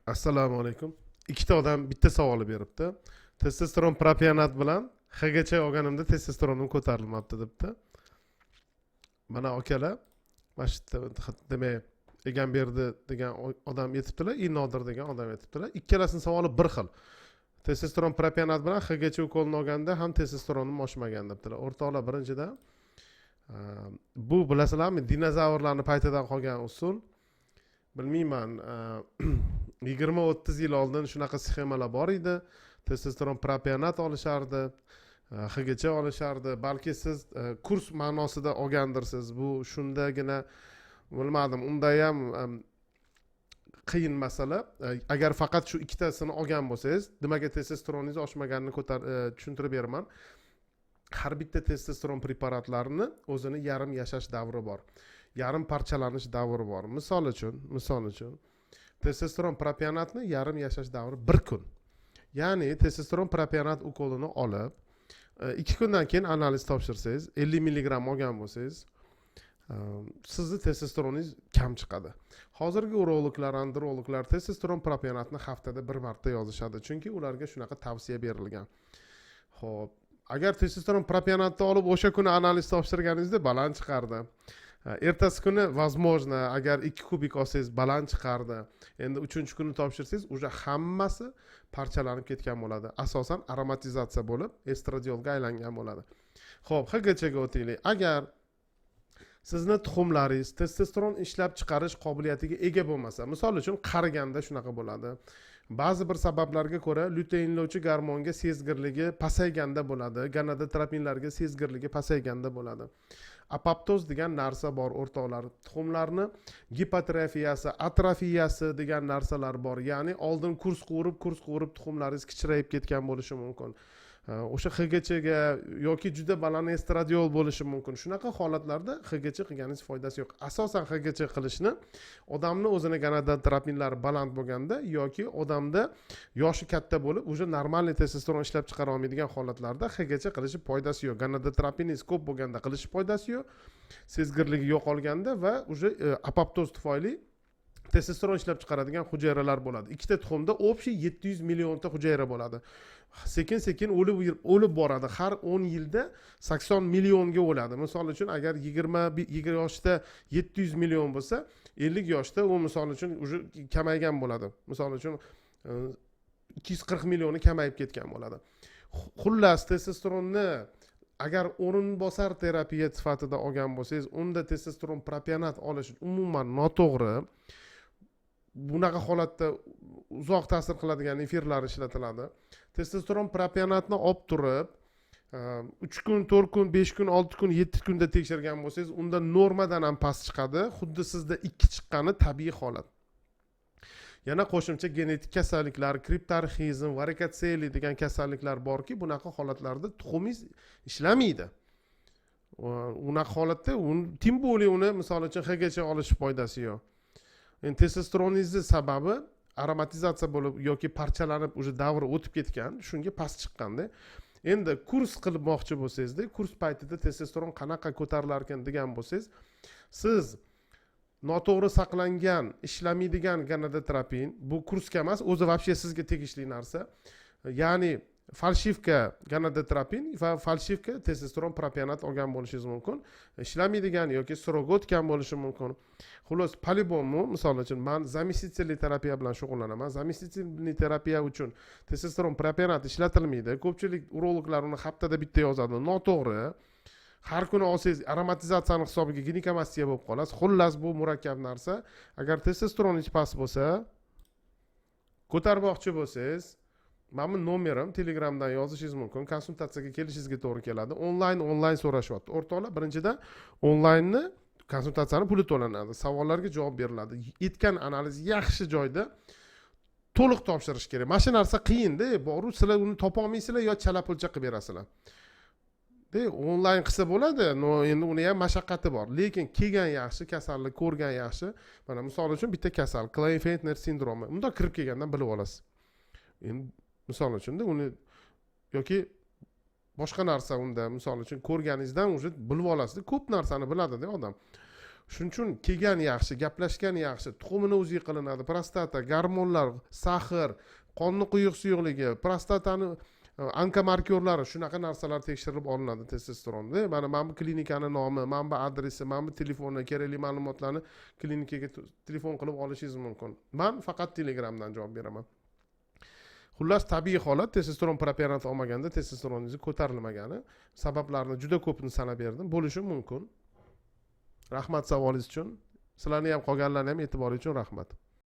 Assalomu alaykum. Ikkita odam bitta savol beribdi. Testosteron propionat bilan ХГЧ olganimda testosteronim ko'tarilmabdi, debdi. Mana, akalar, mana shu yerda, demak, Egamberdi degan odam aytibdilar и Nodir degan odam aytibdilar. Ikkalasini savoli bir xil: testosteron propionat bilan ХГЧ ukolini olganda ham testosteronim oshmagan, debdilar. O'rtoqlar, birinchidan, bu, bilasizlarmi, dinozavrlarni paytidan qolgan usul. Bilmayman, 20-30 yil oldin shunaqa sxemalar bor edi, testosteron propionat olishardi, ХГЧ olishardi. Balki siz kurs ma'nosida olgandirsiz bu shundagina, bilmadim, unda ham qiyin masala. Agar faqat shu ikkitasini olgan bo'lsangiz, nimaga testosteroningiz oshmaganini ko'tar tushuntirib beraman. Har bitta testosteron preparatlarini o'zini yarim yashash davri bor, yarim parchalanish davri bor. Misol uchun, testosteron propionatni yarim yashash davri bir kun, ya'ni testosteron propionat ukolini olib, 2 kundan keyin analiz topshirsangiz, 50 milligramm olgan bo'lsangiz, sizni testosteroningiz kam chiqadi. Hozirgi urologlar, androloglar testosteron propionatni haftada bir marta yozishadi, chunki ularga shunaqa tavsiya berilgan. Ho'p, agar testosteron propionatni olib, o'sha kuni analiz topshirganingizda baland chiqardi. Ertasi kuni, возможно, agar 2 kubik olsangiz, baland chiqardi. Endi uchinchi kuni topshirsangiz, уже hammasi parchalanib ketgan bo'ladi, asosan aromatizatsiya bo'lib, estradiolga aylangan bo'ladi. Ho'p, ХГЧ ga o'taylik. Agar sizni tuxumlaringiz testosteron ishlab chiqarish qobiliyatiga ega bo'lmasa, misol uchun, qariganda shunaqa bo'ladi, ba'zi bir sabablarga ko'ra lyuteinlovchi gormonga sezgirligi pasayganda bo'ladi, gonadotropinlarga sezgirligi pasayganda bo'ladi. Apoptoz degan narsa bor, o'rtoqlar, tuxumlarni gipotrofiyasi, atrofiyasi degan narsalar bor, ya'ni oldin kurs quvurib, kurs quvurib, tuxumlaringiz kichrayib ketgan bo'lishi mumkin. O'sha ХГЧ ga yoki juda baland estradiol bo'lishi mumkin. Shunaqa holatlarda ХГЧ qilganingiz foydasi yo'q. Asosan ХГЧ qilishni odamni o'zini gonadotropinlari baland bo'lganda yoki odamda yoshi katta bo'lib, уже нормальный testosteron ishlab chiqara olmaydigan holatlarda ХГЧ qilishi foydasi yo'q. Gonadotropiningiz ko'p bo'lganda qilishi foydasi yo'q, sezgirligi yo'qolganda va уже apoptoz tufayli testosteron ishlab chiqaradigan hujayralar bo'ladi. Ikkita tuxumda общий 700 millionta hujayra bo'ladi, sekin sekin o'lib o'lib boradi, har 10 yilda 80 millionga o'ladi. Misol uchun, agar 20 yoshda 700 million bo'lsa, 50 yoshda u, misol uchun, уже kamaygan bo'ladi, misol uchun, 240 millioni kamayib ketgan bo'ladi. Xullas, testosteronni agar o'rinbosar terapiya sifatida olgan bo'lsangiz, unda testosteron propionat olish umuman noto'g'ri. Bunaqa holatda uzoq ta'sir qiladigan efirlar ishlatiladi. Testosteron propionatni olib turib, 3 kun, 4 kun, 5 kun, 6 kun, 7 kunda tekshirgan bo'lsangiz, unda normadan ham past chiqadi, xuddi sizda 2 chiqqani tabiiy holat. Yana qo'shimcha genetik kasalliklar, kriptorxizm, varikotseli degan kasalliklar borki, bunaqa holatlarda tuxumingiz ishlamaydi. Unaqa holatda, тем более, uni, misol uchun, ХГЧ olish foydasi yo'q. Endi testosteroningizni sababi aromatizatsiya bo'lib yoki parchalanib, уже davri o'tib ketgan, shunga past chiqqanda. Endi kurs qilmoqchi bo'lsangizda, kurs paytida testosteron qanaqa ko'tarilar ekan degan bo'lsangiz, siz noto'g'ri saqlangan, ishlamaydigan gonadotropin, bu kursga emas, o'zi вообще sizga tegishli narsa, ya'ni фальшивка gonadotropin va фальшивка testosteron propionat olgan bo'lishingiz mumkin, ishlamaydigan yoki срок o'tgan bo'lishi mumkin. Xullas, по любому, misol uchun, man заместительный terapiya bilan shug'ullanaman. Заместительный terapiya uchun testosteron propionat ishlatilmaydi. Ko'pchilik urologlar uni haftada bitta yozadi, noto'g'ri. Har kuni olsangiz, aromatizatsiyani hisobiga ginekomastiya bo'lib qolasiz. Xullas, bu murakkab narsa. Agar testosteroningiz past bo'lsa, ko'tarmoqchi bo'lsangiz, mana bu nomerim, Telegramdan yozishingiz mumkin, konsultatsiyaga kelishingizga to'g'ri keladi. Onlayn so'rashyapti, o'rtoqlar. Birinchidan, onlaynni konsultatsiyani puli to'lanadi, savollarga javob beriladi, etgan analiz yaxshi joyda to'liq topshirish kerak. Mana shu narsa qiyinda boru, sizlar uni topolmaysizlar yo chala pulcha qilib berasizlar de. Onlayn qilsa bo'ladi, но endi uni ham mashaqqati bor, lekin kelgan yaxshi, kasalni ko'rgan yaxshi. Mana, misol uchun, bitta kasal Klaynfelter sindromi, bundoq kirib kelgandan bilib olasiz. Endi, misol uchunda, uni yoki boshqa narsa, unda, misol uchun, ko'rganingizdan уже bilib olasizda, ko'p narsani biladida odam. Shuning uchun kelgan yaxshi, gaplashgan yaxshi. Tuxumini УЗИ qilinadi, prostata, gormonlar, сахар, qonni quyuq suyuqligi, prostatani onkomarkerlari, shunaqa narsalar tekshirilib olinadi testosteronda. Mana bu klinikani nomi, mana bu adresi, mana bu telefoni, kerakli ma'lumotlarni klinikaga telefon qilib olishingiz mumkin. Man faqat Telegramdan javob beraman. Xullas, tabiiy holat testosteron propionat olmaganda testosteroningizni ko'tarilmagani sabablarini juda ko'pini sanab berdim, bo'lishi mumkin. Rahmat savolingiz uchun. Sizlarni ham, qolganlarni ham e'tibori uchun rahmat.